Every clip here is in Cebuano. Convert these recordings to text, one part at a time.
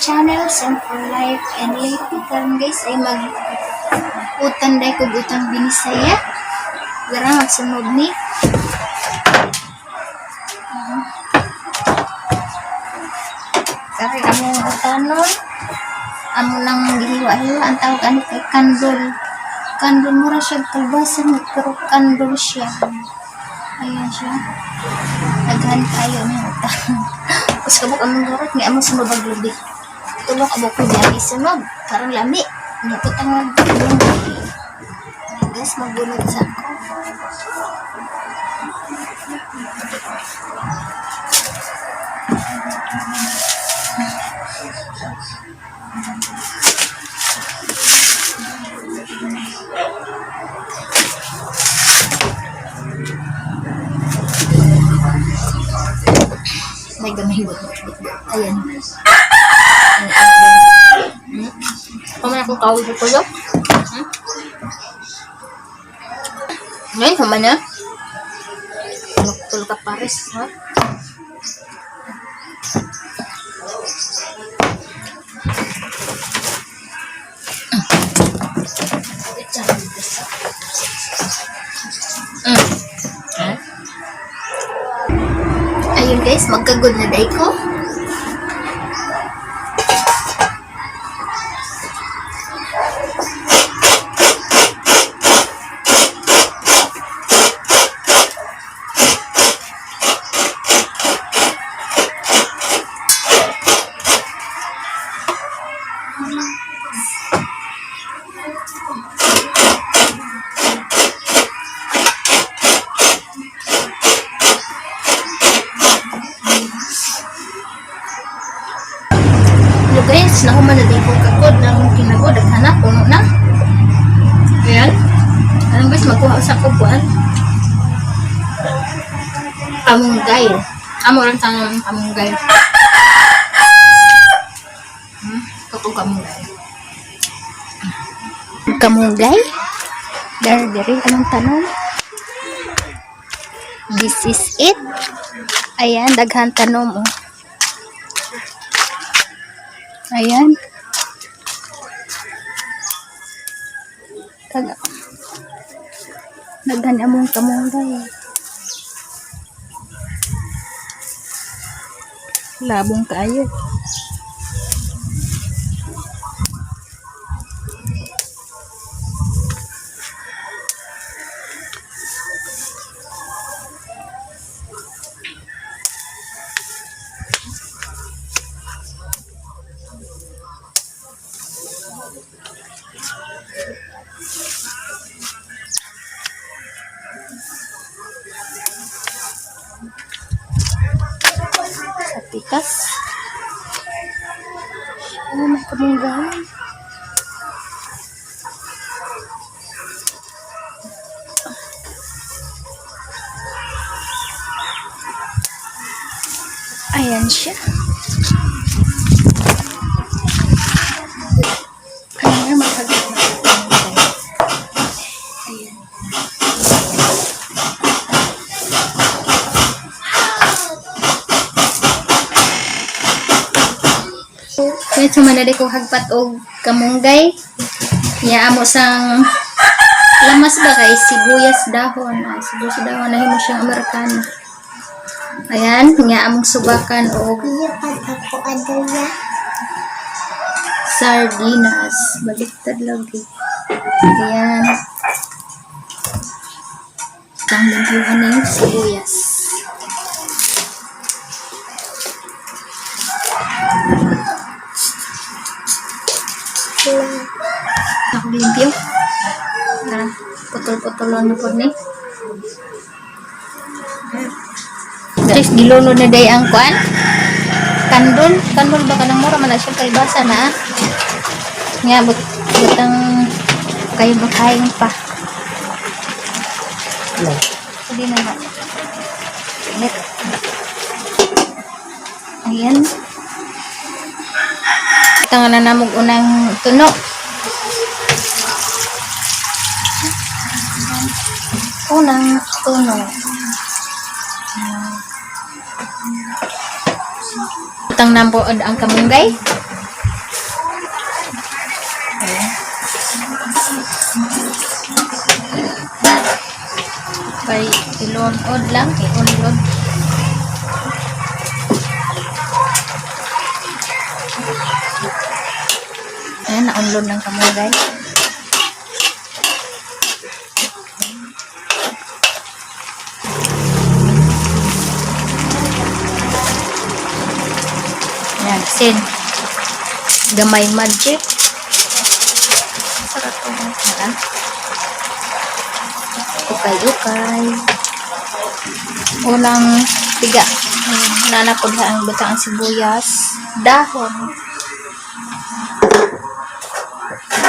channel, Sam for Life and Lately. Karon guys ay mag utan day kog utang binisaya. Gara magsunod ni. Kare among utanon. Amo nang gihiwa-hiwa ang tawag ani kay kandol. Kandol mura siya kalbasa pero kandol siya. Ayan siya. Daghan kayo ng utang. Tapos kabuk among garot nga among sunod og lubi. Tulok abok ko di ang isunod. Karang lami. Nga putang magbunod. Guys, magbunod sa ako. May gamay bunot. Ayan. Kumain akong kawin ko kulo. Hmm? Ngayon, human na. Tulog ka pares, ha? Ha? Ayun guys, magkagod na day ko. Hello guys, nahuman na day ko kagod ng kinagod at hanap, puno na. Ayan. Alam guys, magkuha sa kubuan. Kamunggay. Amo lang tanong kamunggay. Kapag kamunggay. Kamunggay? Dar diri anong tanong? This is it. Ayan, daghan tanom oh. Ayan. Kag daghan among kamunggay. Labong kaayo. Sa pikas. Oh, may kamunggay. Ayan siya. Ayan, maghagat na kamunggay. Ayan. Kahit sumanali ko hagpat og kamunggay. Ya amo sang lamas ba kay sibuyas dahon. Ay, sibuyas dahon nahimo siyang Amerikano. Ayan, nga among subakan og Iyapan ako adaya. sardinas. Baliktad lagi. Ayan. Ang limpyuhan na yung sibuyas. Ako limpyo. Tara, putol-putulon na po ni. Guys, gilunod na day ang kuan. Kandol, kandol ba kanang mura man na siya kalbasa na ah. Nga butang kayo bakayin pa. Hindi na na. Init. Ayan. Ito nga na namog unang tuno. Unang tuno. Butang nambo ang kamunggay. Kay ilunod lang, iunlod. Ayan, naunlod ng kamoy, guys. Ayan, sin. Gamay magic. Sarap to. Ha? Ukay-ukay. Unang tiga. Ayan, nanapod ha ang batang ang sibuyas. Dahon.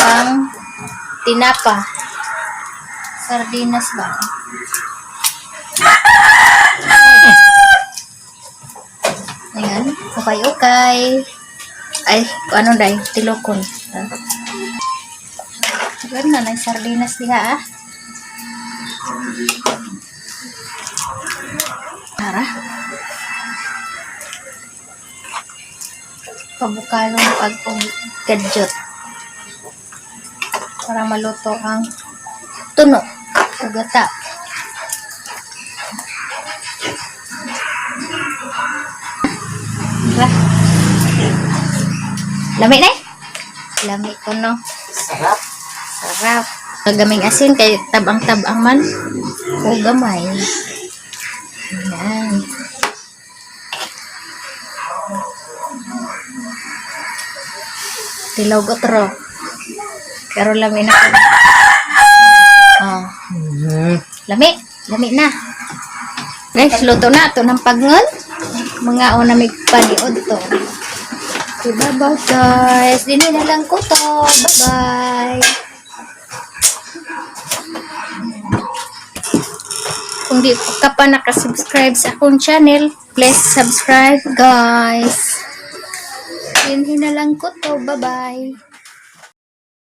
Ang tinapa. Sardinas ba? Ayan. Okay. Ay, kung ano dahil, tilokon. Ayan na, ng sardinas diha ah. Tara. Pabukalong pag-gadyot. Para maluto ang tuno o gata. Tara. Lami na eh. Lami ko no. Sarap. Sarap. Kagaming asin kay tabang-tabang man o gamay. Ayan. Tilaw otro. Pero lami na. Oh. Lami. Lami na. Guys, luto na. Ito ng pagngol. Mga una may paniod to. Okay, bye-bye guys. Dino na lang ko to. Bye-bye. Kung di ka pa nakasubscribe sa akong channel, please subscribe guys. Dinhi na lang ko to. Bye-bye.